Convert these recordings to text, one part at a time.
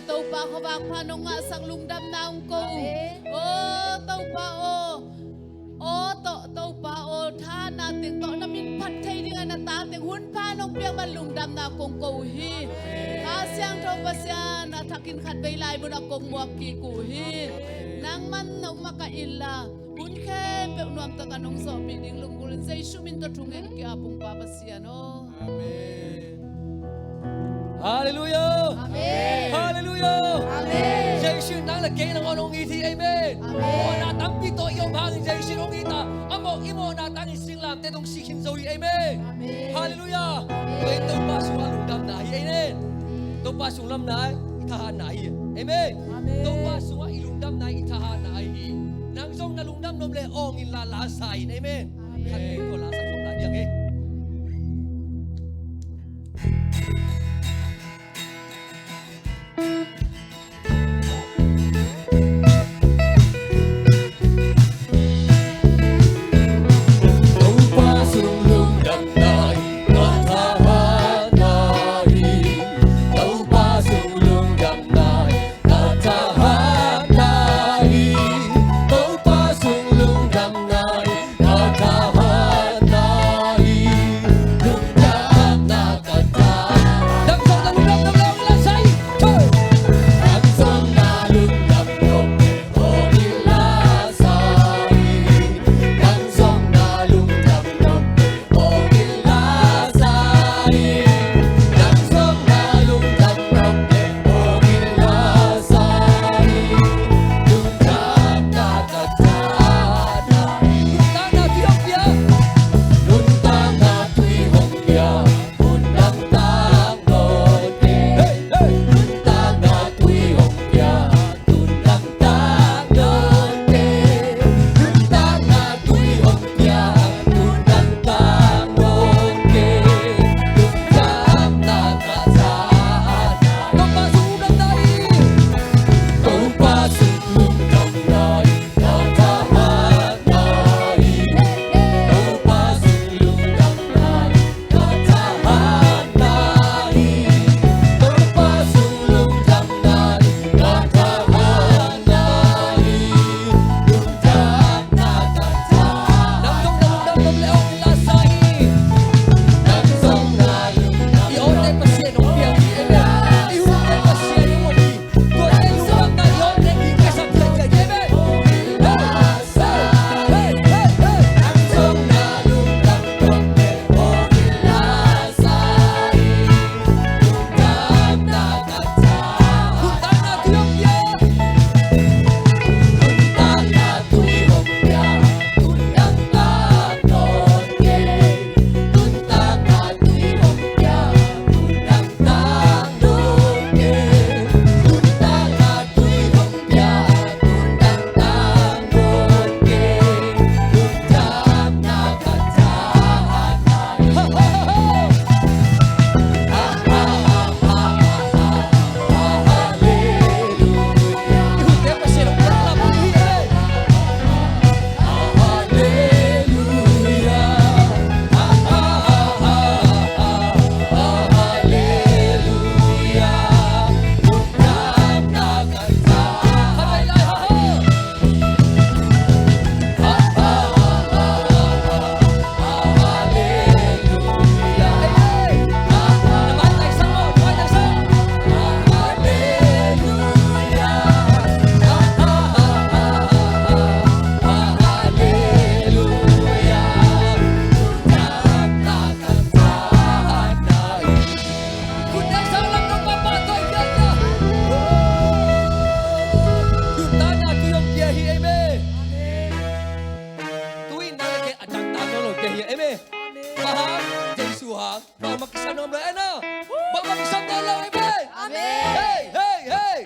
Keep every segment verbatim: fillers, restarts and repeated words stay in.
Topa khuavak pha nong ngahsak lungdamna hong ko uh. Amen. Aw Topa aw, aw tawh Topa aw, thahatna teng tawh na min phat thei dingin na ta teng hun pha nong piak bang lungdamna kong ko uh hi. Kha Siangtho Pasian, a thakin khatvei lai mun a kong muak kik uh hi. Nangman nong makaih inla, hun khempeuh nuamtakin nong zawhpih ding lunggulh in Jesu min tawh thungen ki-ap ung Pa Pasian aw. Amen. Halleluiah. Amen. Halleluiah. Amen. Jesu in nang le kei nangawn hong it hi. Amen. Amen. Mawhna tampi tawh i om hangin Jesu in hong it a, a mawh i mawhna tangin singlamteh tawh hong sik khin zo hi. Amen. Amen. Halleluiah. Amen. Tua in Topa sungah lungdamna hi. Amen. Topa sungah lungdamna hi. Amen. Amen. Topa sungah i lungdamna hi, i thahatna hi. Nang zong na lungdam nop leh awng inla, la sa in. Amen. Amen. Khat vei tua la sa khawm lai ding hi. Nuntakna tui hong pia hi. Amen. Tui in nang le kei a dangtak nawn lo pia hi. Amen. Amen. Bang hang? Jesu hang. Bangmah kisam nawn lo. Amen. Bangmah kisam nawn lo. Amen. Amen. Hey, hey, hey.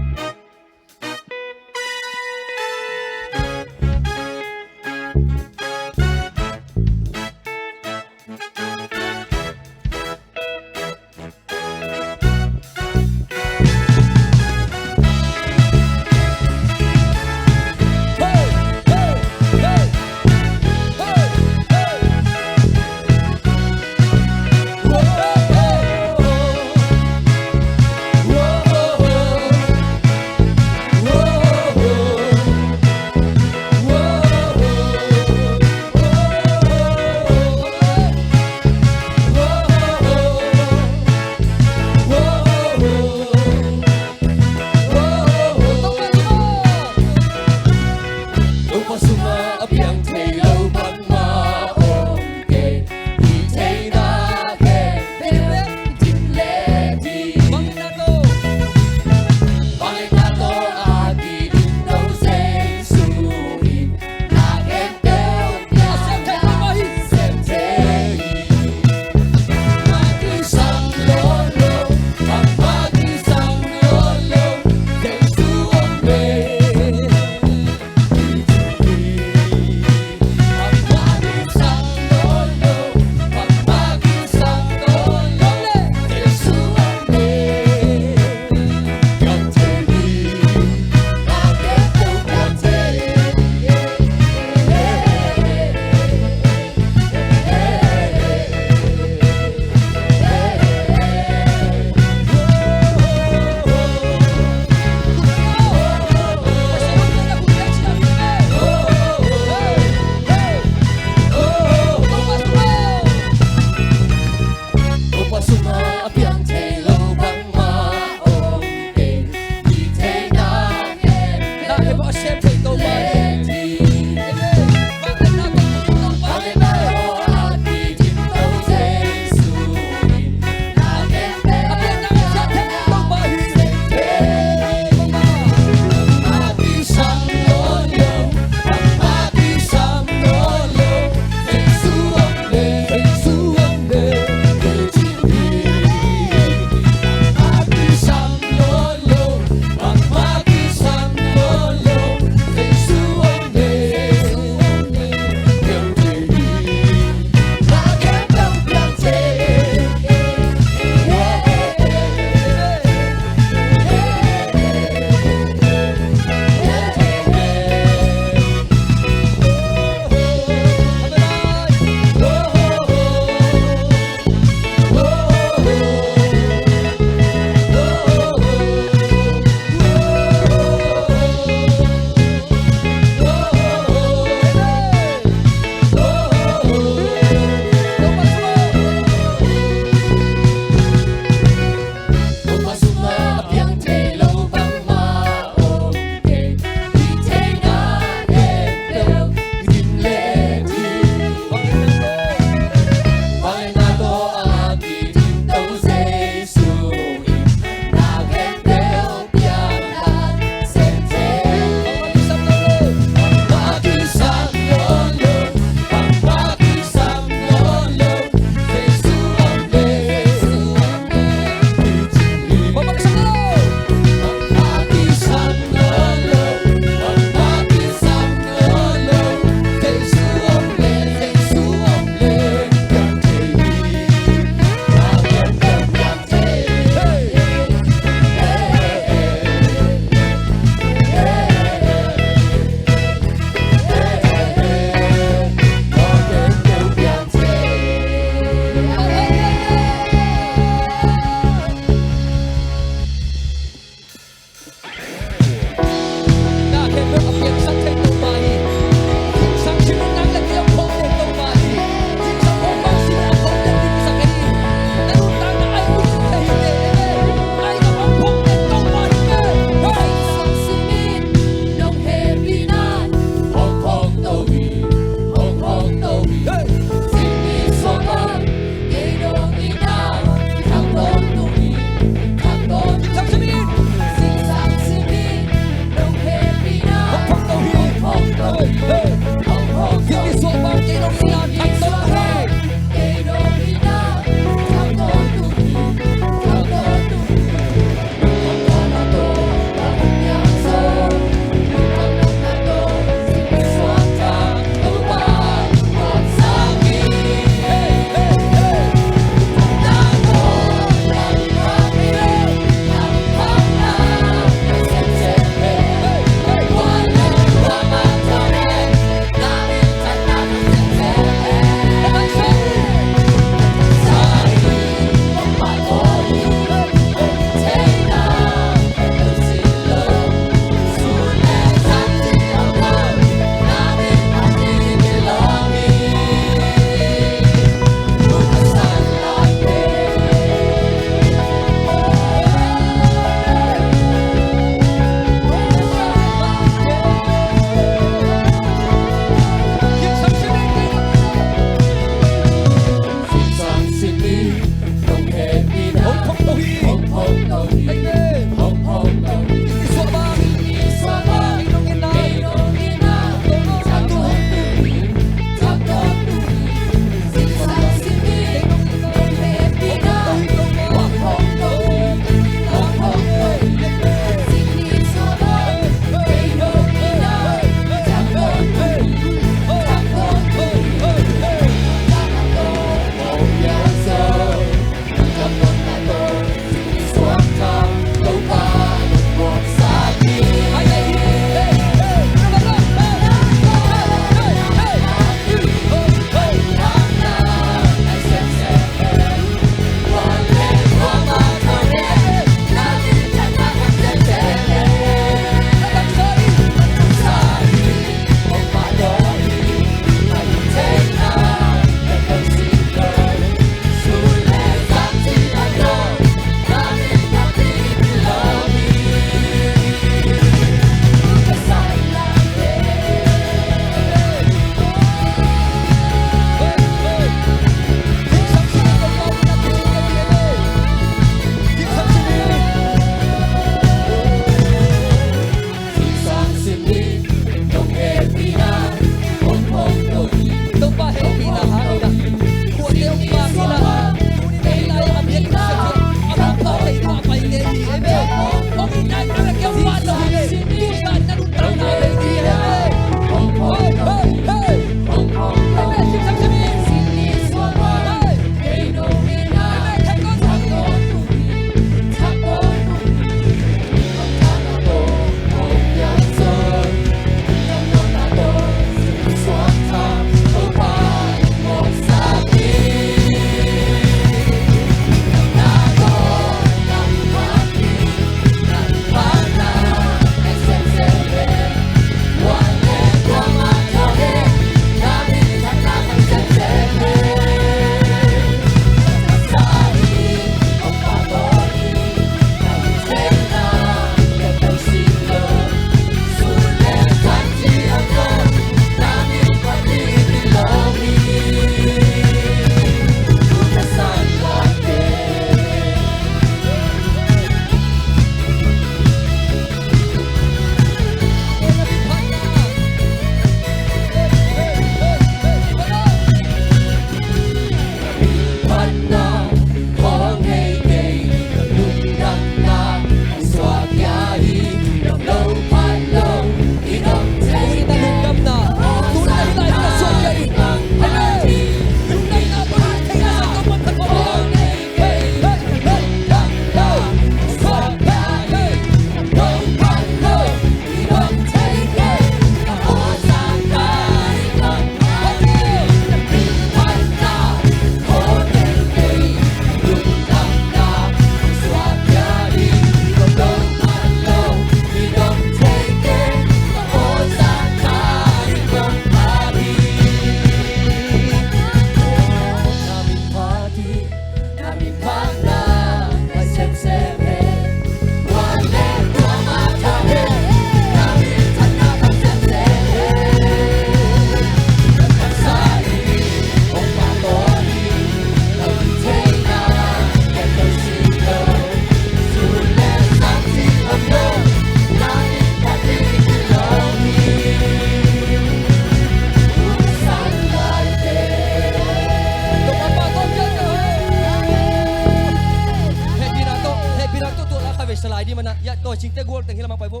Aw, cingte gual teng hi lamah pai vo.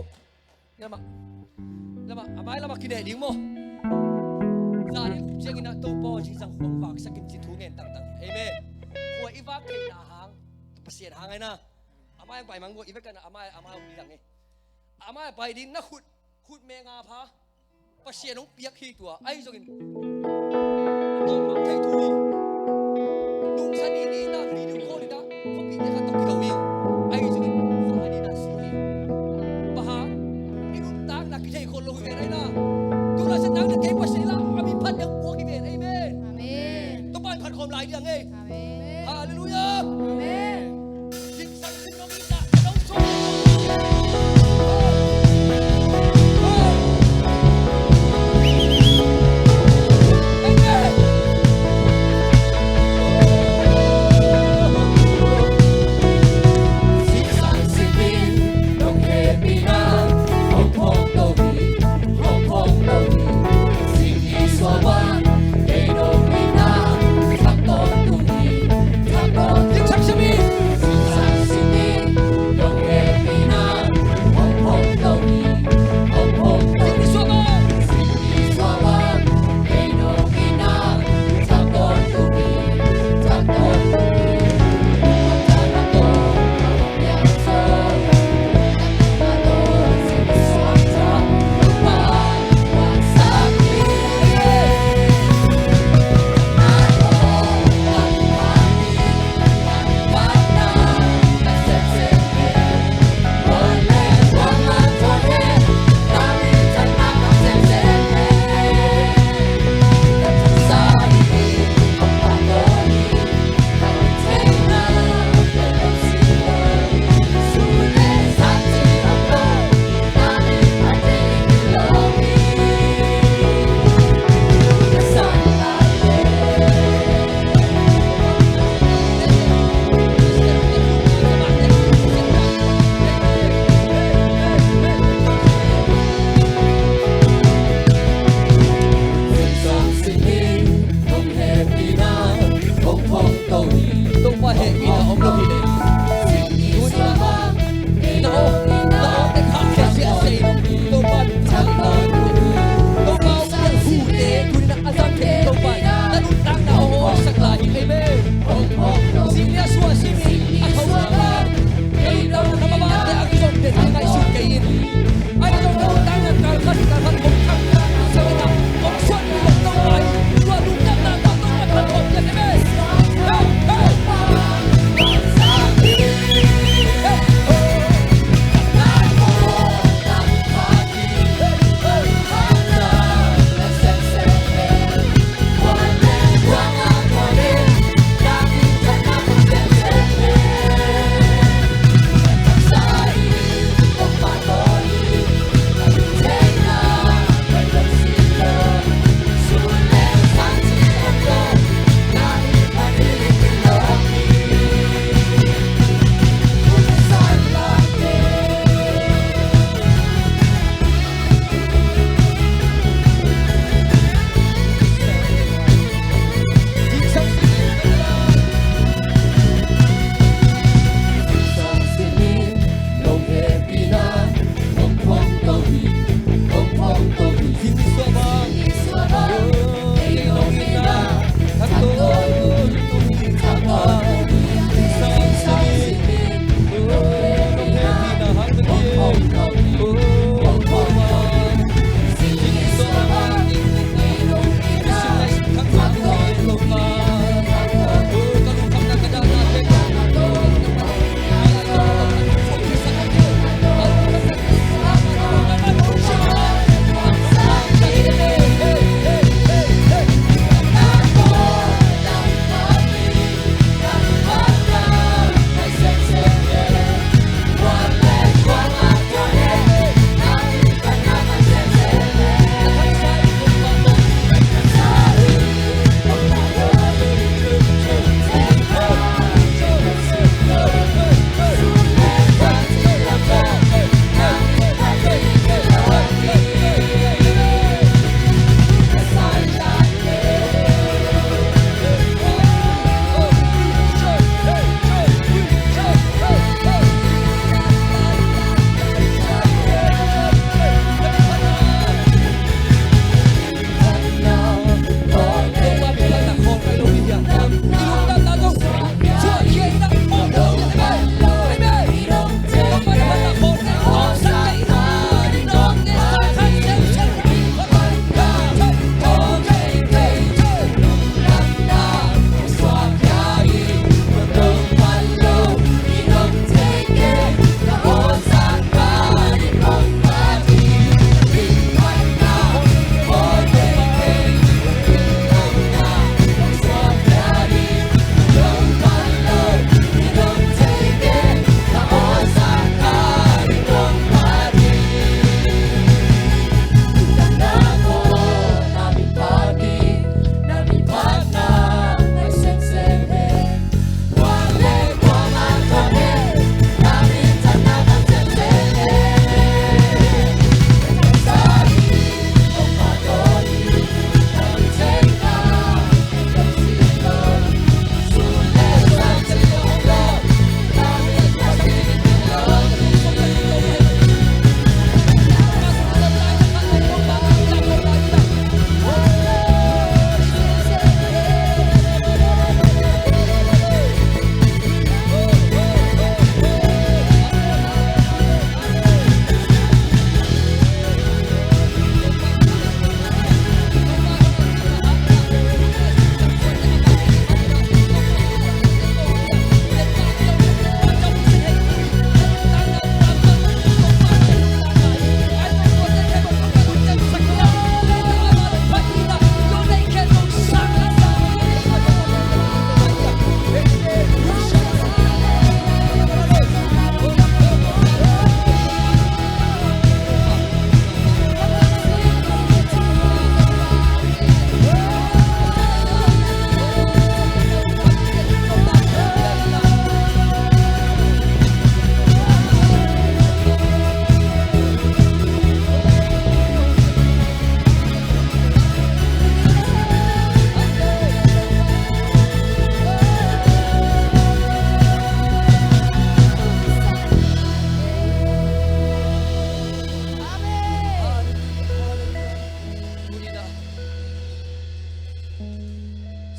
Hi lamah. Lamah, a mai lamah kineh ding maw. Zan in ciangin ah Topa aw zingsang hong vaksak in ci thu ngen tangtang. Amen. Khua i vak theihna hang, Pasian hang ahi na. A mai hong pai mang vo, i vek kan a mai, a mai hong ding hang e. A mai pai ding na khut, khut me nga pha. Pasian hong piak hi tua, ahi zongin a tawh mang thei thu hi. Nungsa ni ni na video call in ah khuapi te khat tawh kido hi. Ahi zongin za ni na si hi. Bang hang, i nuntakna kithei khol lo hi ven ahi na. Tu la se tang na kei Pasian la a mi phat deuh puak hi ven. Amen. Amen. Topa in phat khawm lai ding ei. Amen. Halleluiah. Amen.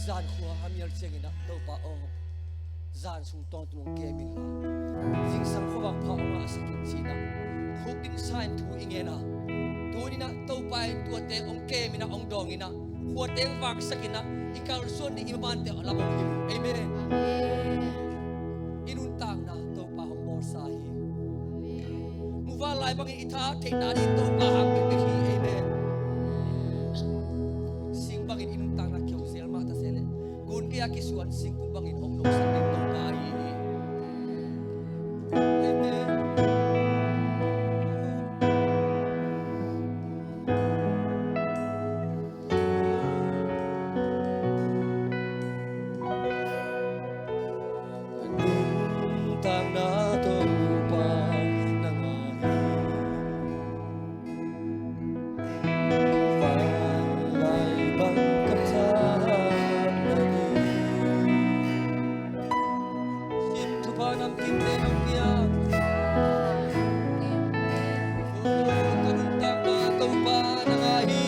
Zan khua a mial ciangin ah Topa aw, zan sung tawntung hong kem in la, zingsang khuavak pha hong ngahsak in ci-in ah khukdin sa in thu i ngen a, tuni-in ah Topa in tuate hong kem in ah, hong dawng in ah, khuate hong vaksak in ah, i kalsuan ding i mamaante lam hong hilh uh. Amen. Amen. I nuntakna Topa hong bawlsa hi. Muvanlai bangin i tha theihna ding Topa hang bekbek hi. Amen. Sing bangin i nuntakna kihong zel mah ta se leh, gun gei-a kisuan singkung bangin hong longsak ding Topa ahi hi. Amen. Nuntakna Topa nang ahi. Vanlai bang ka tha na hi. Sim thupha namkimte nong pia. Oh, ka nuntakna Topa nang ahi.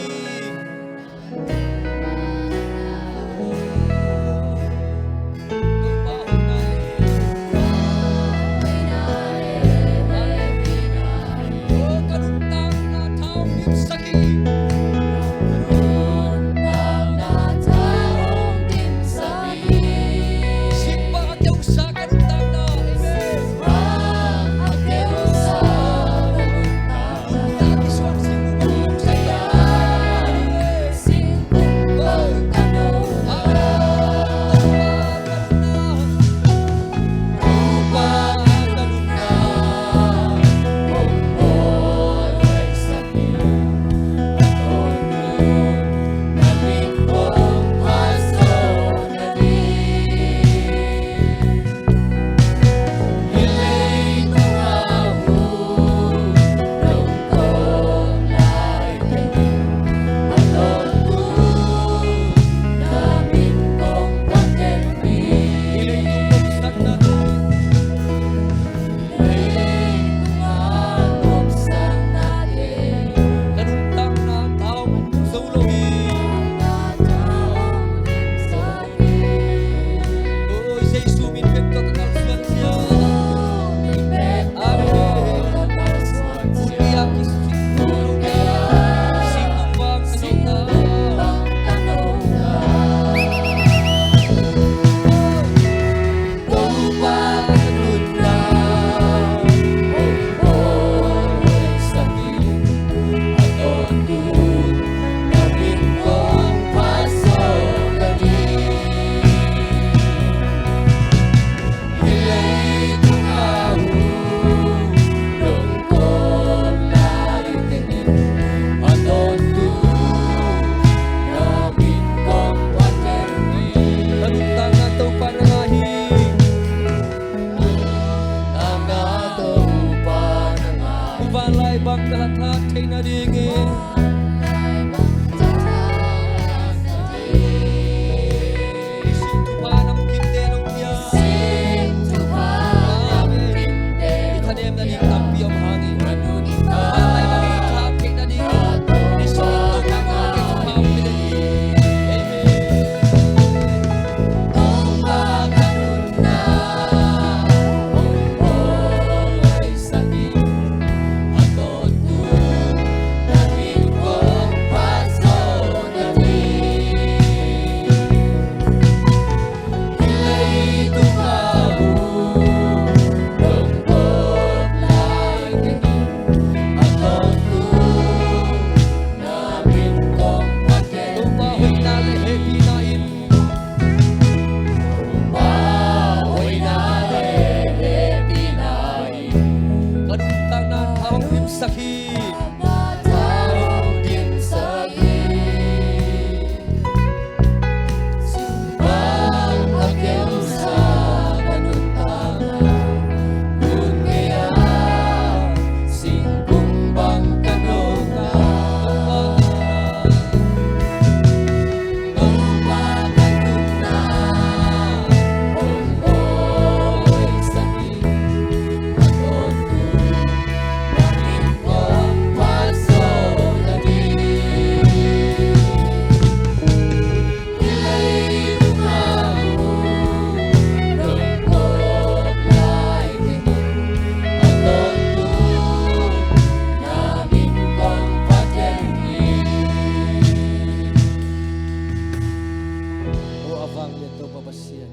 Vanglian Topa Pasian,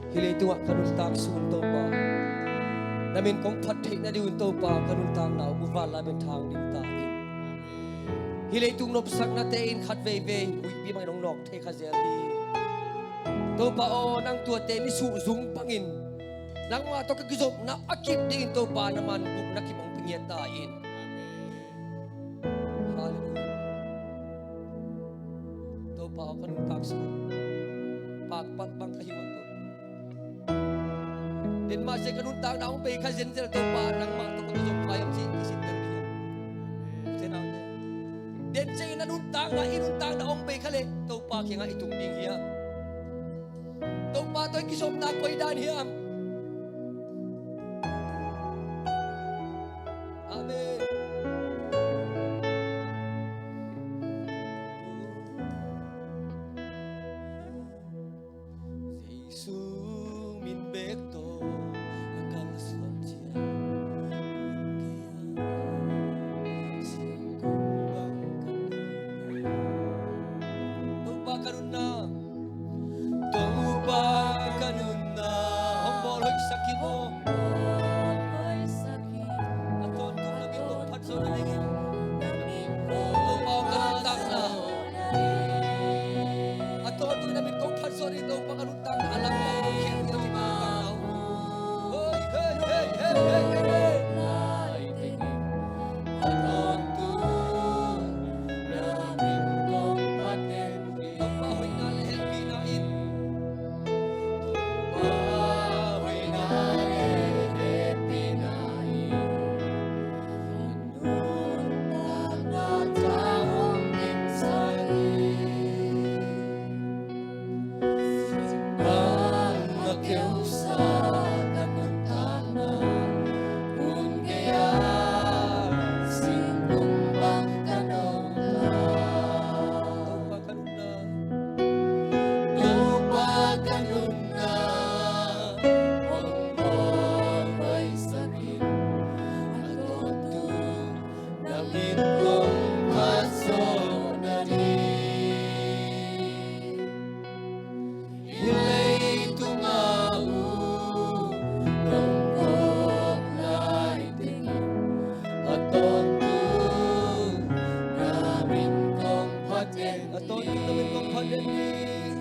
hih leitungah ka nuntak sung Topa, na min kong phat theih nading un Topa, ka nuntakna uh muvanlai bek thang ding ta in. Hih leitung nopsaknate in khat veivei huihpi bangin hong nawk thei kha zel hi. Topa aw, nang tuate nisuh zung bangin nangmah tawh ka kizopna a kip dingin Topa na man gupna kip hong pia ngiat ta in. Halleluiah. Topa aw, ka nuntak sung pakpak bang ka hi uh a, Topa. Denmah sia ka nuntakna hong bei kha zenzel Topa, nangmah tawh ka kizop kha hiam cih kisit bel ding hiam? Ute naute, den ciangin na nuntakna, i nuntakna hong bei kha leh Topa kiangah i tung ding hiam? Topa tawh i kizopna koi dan hiam? Amen. Jesu min bek tawh a kalsuan ciang, Topa ka nunna, Topa ka nunna, hong bawl hoihsak hi maw. A tawntung na min kong phat zawh nading, Topa aw, ka nuntakna a tawntung na min kong phat zawh nading, Topa ka nuntakna a lamdang kong khen hi, Topa ka nuntakna uh. Hoi, hei, hei, hei, hei, hei. Topa hoihna le hehpihna in, Topa hoihna le hehpihna in, nuntakna tawh hong kipsak hi. Singkung bang a keusa ka nuntakna, hun gei-a singkung bang ka nunna. Topa ka nunna, Topa ka nunna, hong bawl hoihsak in, a tawntung na min kong phat zawh nading. Hih leitungah uh nong kawk lai tengin, a tawntung na min kong phat den ding. A tawntung na min kong phat den ding.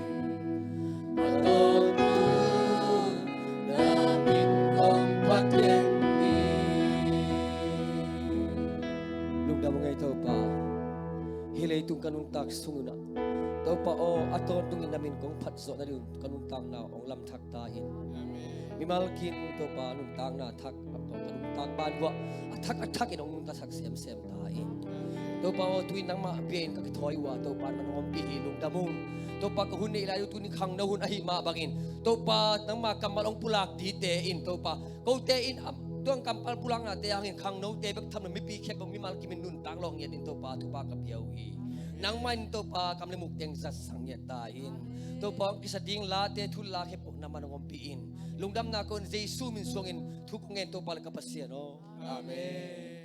A tawntung na min kong phat den ding. Lungdam ung ei Topa. Hih leitung ka nuntak sung un ah, Topa aw, a tawntungin na min kong phat zawh nading un ka nuntakna hong lamthak ta in. Amen. Mimal kim Topa nuntakna thak, ka nuntak ban uah a thak a thak in hong nuntaksak semsem ta in. Topa aw, tu-in nangmah bia in ka kithawi uh a, Topa na man hong ompih hi, lungdam ung. Topa ka hun neih lai uh tuni khangno hun ahih mah bangin, Topa nangmah kammal hong pulak dite in, Topa kote in am, tuang kammal pulaknate hangin khangnote bek tham lo, mipi khempeuh mimal kimin nuntak lawh ngiat in Topa thupha ka pia uh hi. Nangmah in Topa kam le muk teng zatsak ngiat ta in. Topa hong kisa ding late, thul la khempeuh na man hong ompih in. Lungdamna kong Jesu min suangin thu kong ngen Topa le ka Pasian aw. Amen.